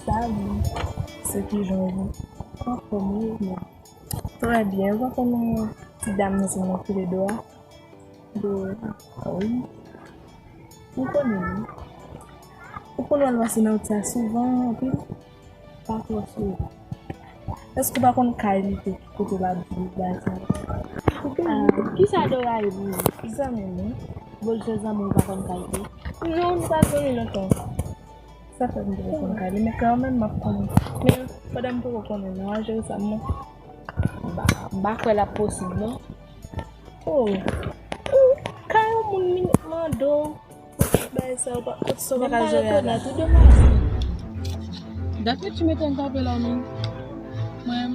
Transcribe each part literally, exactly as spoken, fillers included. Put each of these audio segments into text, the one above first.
Salut. Se kijan w ye? Anfòm, wi, men. Trè byen. Ou pa konnen ti dam nan se mwen ki rele Dora? Dora. Wi. Ou konnen, wi. Ou konn wè l pase nan wout sa souvan, anpil? Pa twò souvan. Èske w pa konn kay li tou, kote l ap viv, bagay sa? Ah, kisa Dora ye pou ou? Zanmi m, wi. Bon, se zanmi w pa konn kay li? Non, nou pa konnen lontan. Sa fè m te konn kay li, men kanmenm m ap konnen. Men pandan m poko konnen non, a jere sa, mwen, m pa, m pa kwè l ap posib non. Oh, oh, kay yon moun mi-, mande w. Bagay sa yo pa, kot sa w pa ka jere a la. Tou domaj. Dat Richie mete m kanpe la, men mwen,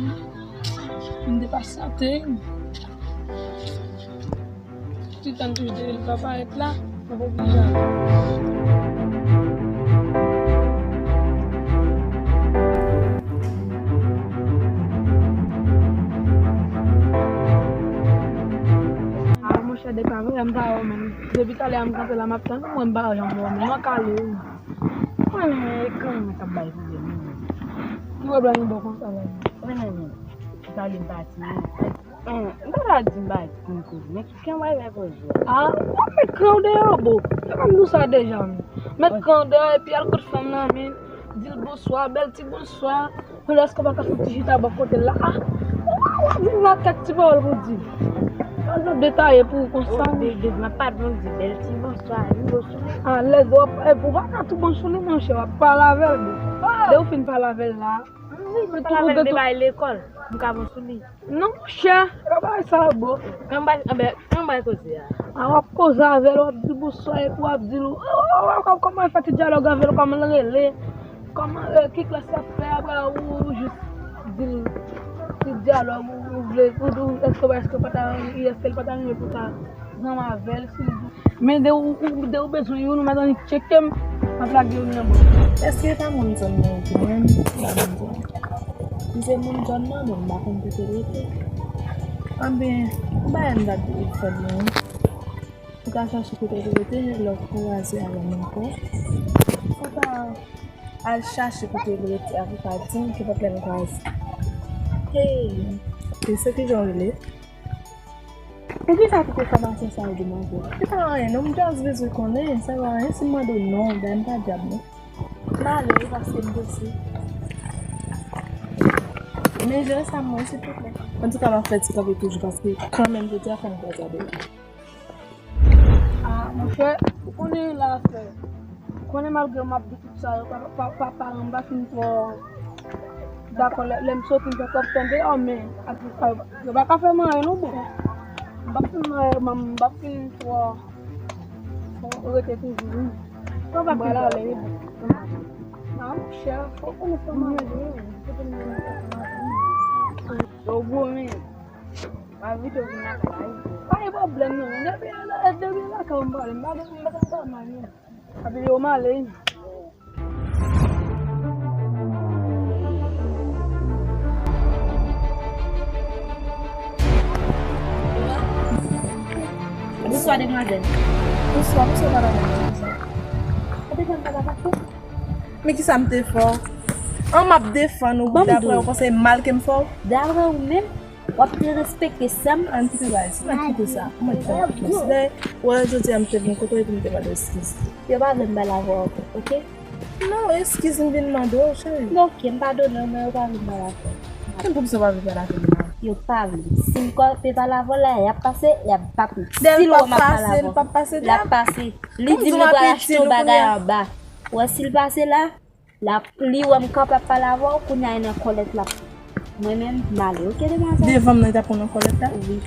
m depase atè. Ti tann toujou te li pa parèt la, mwen pa oblije ale. Ah, monchè, depi avan yè m pa wè w, men depi talè a m kanpe la, m ap tann ou, mwen m pa janm wè w, men mwen kale wi. Mwen menm, e kran mwen k ap bay pwoblèm wi. Ki pwoblèm li ba w konsa la? Mwen menm, talè m pati wi. An, m pa ta di m pa di m koze, men ki kran w bay bay koze a? Ah, w ap met kran w deyò, bo. Yo pa m di w sa deja, men. Met kran w deyò epi al kot fanm nan, men. Di l bonswa, bèl ti bonswa. Kounye a èske w pa ka fè yon ti chita bò kote l la? Ah, w ap vin la kèk ti pawòl pou di. Al nan detaye pou ou konsa. Oh, de, de, m ap pa di bèl ti bonswa, li bon sou li. Ah, lèz w ap, epi w pa ka tou bon sou li, monchè, w ap pale avè l, bon. Ah! Lè w fin pale avè l la, wi, m pale avè l depi l lekòl, m ka bon sou li. Non, monchè, e pa bagay sa, bro. Ann bay, ann bay, ann bay koze a. A, w ap koze avè l, w ap di l bonswa, epi w ap di l, w ap kòman fè ti dyalòg avè l, kòman l rele, kòman, e, ki klas l ap fè, apre ou, ou jis di l ti dyalòg, ou, ou vle, ou, ou, èske, èske pa ta, èske l pa ta renmen pou ta zanmi avè l, si l di Men de ou, ou, de ou bezwen youn, ou mèt annik tcheke m, m ap lage youn nan men w. Èske e pa moun zòn nan ou ki mwen menm? M pa moun zòn. Si se moun zòn nan, men m pa konn kote l rete. Anben, m pa wè m t ap fè byen wi. Ou ka chache kote l rete, lè w kwaze avè m ankò. Ou ka al chache kote l rete, apre w ka di m ki pwoblèm kwaze. Hey! E se kijan w rele? Poukisa tout enfòmasyon sa yo demwazel? Se pa anyen non, m just bezwen konnen, sa pa anyen si m mande w non, dayè m pa dyab non. M ale wi paske m prese. Men jere sa mwen silvouplè. Antouka m ap fè ti kanpe toujou paske kanmenm jodi a fò m kwaze avè w. Ah, monchè, ou konnen la afè. Ou konnen malgre m ap di tout sa yo, pa, pa, pa, paran m pa fin twò dakò lè, lè m soti m fè kòb tande, oh, men, ak, ak, yo pa ka fè m anyen non, bon. M p ap fin anyen, m p ap fin twò, twò rete toujou, wi. Sa w pa fin twò ale, wi, bon. Ah, monchè, fò w konnen fò manje, wi. Yo gwo, men. M ap envite w vin lakay la, wi. Pa gen pwoblèm, non. Depi, depi lakay ou m pale, m pa gen, m pa gen pwoblèm, non. Epi yo m ale. Bonswa, demwazèl. Bonswa, bonswa, madanm. Ou te fè m pale avèk ou? Men kisa m te fè w? An, m ap defann ou, daprè ou panse e mal ke m fè w? Daprè ou menm, w ap derespekte sè m. Ann kite bagay sa, ann kite sa. Mwen fè yon plis. Dayè, wè, jodi a m te vin kote w epi m te mande w eskiz. Yo pa vle m pale avè w ankò, oke? Non, eskiz m vin mande w, cheri. Oke, m padone w, men yo pa vle m pale avè w. Men poukisa w pa vle pale avè m la? Yo pa vle. Si m kanpe pale avè w la, y ap pase, y ap pa pase. Si l wè m ap pale avè w, l ap pase. Li di m li pral achte yon bagay anba. Wè, si l pase la, L ap, li wè m kanpe ap pale avè w, kounye a e nan kòlèt l ap. Mwen menm, m ale, oke, demwazèl? Devan m nan, li t ap pran nan kòlèt la? Wi.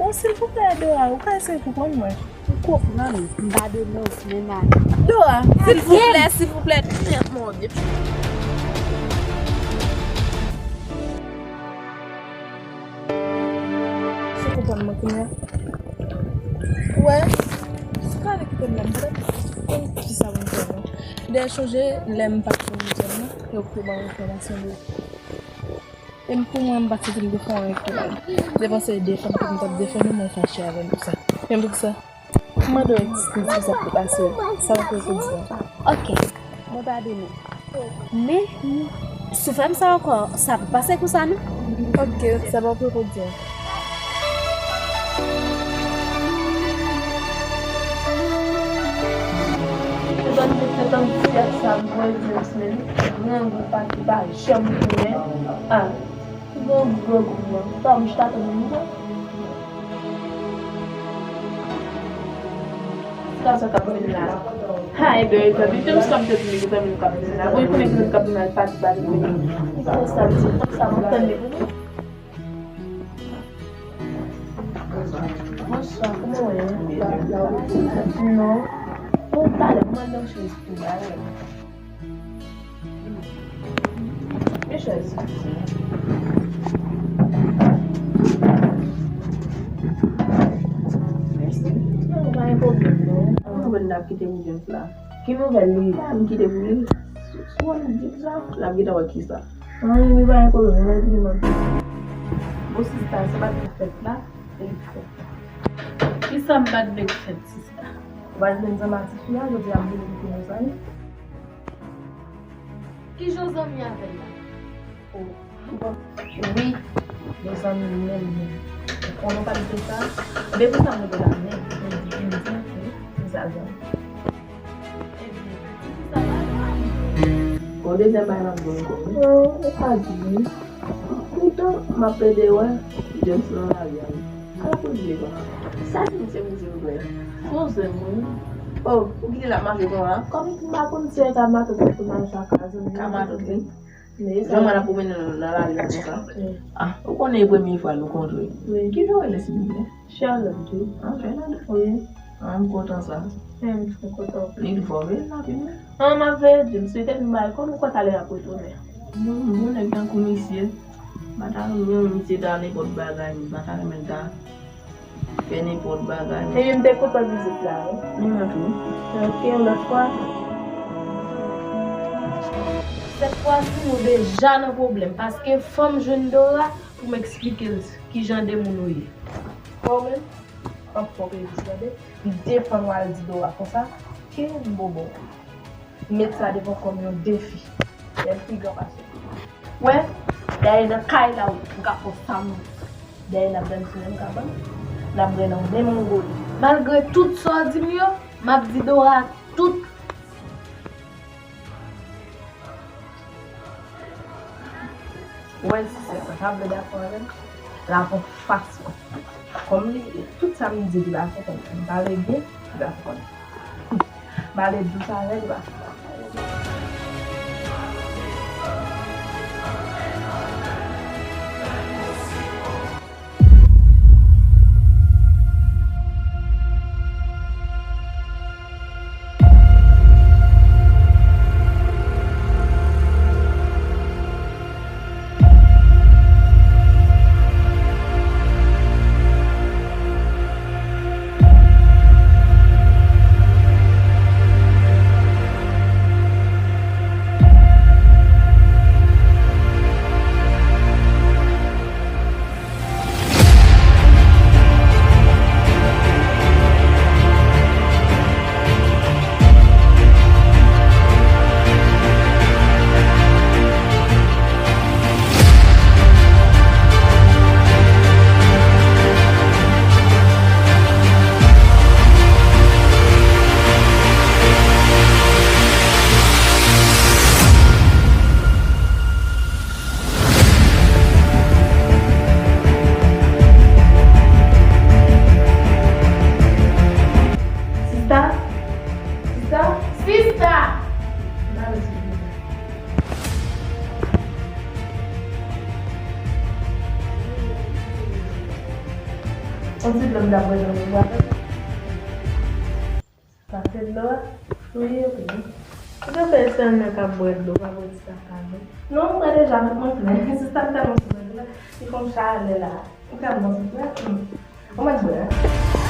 O, silvouplè, Dora, ou ka eseye konprann mwen? M konprann, m padone w, men m ale. Dora, silvouplè, silvouplè. Mon Dieu. Ou konprann mwen kounye a? Ou wè, si w ta vle kite m la, m pa t ap konn kisa pou m fè non. Dayè, chonje lè m pa t konn zòn nan, e ou te ban m enfòmasyon de. E m, pou mwen, m pa t santi m te fè anyen ki mal. M te panse e defann pou m t ap defann ou, mwen fache avè m pou sa. Men poukisa? M mande w eskiz pou sa k te pase w. Sa pa fè w pou di ankò. Oke. Mwen padone w. Men, si w fè m sa ankò, sa p ap pase konsa non. Ok, sa pa poko di. Ou konn tout se tann ti yèt sa m voye James men li grangou pati pa janm tounen. Ah, ki grangou grangou nan pa m chita tann moun. Sa sa k ap vin la. Ha, ebyen, etan li te m sanm te di li ki zanmi l k ap vin la. Bon, li konnen ki moun k ap vin la, li pa di pa li konnen. Li fè sa, li di konsa, mwen tann li. Bonswa, kòman w ye? Non. Bon, talè, mwen nan chèz pou bagay. Mechez. Mèsi. Non, pa gen pwoblèm, non. Ki nouvèl n ap kite pou James la? Ki nouvèl li? Sa m kite pou li. Sou, sou yon di sa, l ap gentan wè kisa. Anyen, li pa gen pwoblèm, li mande. Bon, sista, se pa t fèt la, e li fèt la. Kisa m pa t vle fèt, sista? Ou pa t vle m zanmi ak tifi a, jodi a m vini pou nou zanmi. Kijan w zanmi avè l la? O, bon, wi, nou zanmi menm, menm. Ou konnen w pa t vle sa? Depi sa m rete la, menm, menm, menm, menm, menm, se sa zanmi. Ebyen, tifi sa pa zanmi. Bon, dezyèm bagay m ap di w ankò, wi. Non, ou pa di, wi. Poutan, m ap plede wè James nan lari a, wi. Ala pou l vle konsa. Sa ki misye pou di vre? Son zen moun. Oh, pou ki l ap mache konsa? Kòm m pa konn si e ka matant li pou mache ak zanmi. Ka matant li? Men sa. Jan mwen ap pwomennen nan, nan lari a konsa. Wi. Ah, ou konnen e premye fwa nou kontre. Wi. Kijan w rele silvouplè? Charlotte, wi. Ah, Charlotte. Wi. Ah, m kontan sa. Menm, m kontan. Li vòre la, vini. Ah, m ap veye di m, si te m bay, kòm ou konn talè ap retounen. Non, bon nèg tankou misye. M pa ta renmen yon misye ta nenpòt bagay, m pa ta renmen ta fè nenpòt bagay. Epi m te kontan vizit la, wi. Mwen menm tou. Ok, yon lòt fwa. Sèt fwa si nou deja nan pwoblèm, paske fò m jwenn Dora pou m eksplike l kijan de moun ou ye. Kòm Anfòm epi tande, m defann w al di Dora konsa, kenbe bobo. Met sa devan kò m yon defi. Lè l pi gran pase. Wè, dayè nan kay la wi, m ka fè w sa m vle. Dayè n ap danse menm kabann, n ap bwè nan menm wongoli. Malgre tout sa w di m yo, m ap di Dora tout. Ou wè sistè sa, pa vle dakò avè m, l ap yon fason. Kòm li, tout sa m di li pa fè kòm m pale byen, li pa fè kòm m pale dous avè l, li pa fè kòm. Sista? Sista? Sista! On ti dlo m ta bwè nan men w avè m. Sa se dlo a? Wi, ok. Ou te fè sèlman k ap bwè dlo, pa bwè ti kaka non. Non, m bwè deja, mwen plen. Sista m tèlman sou mwen la, li fè m chalè la. Ou tèlman sou mwen. Ou mèt bwè.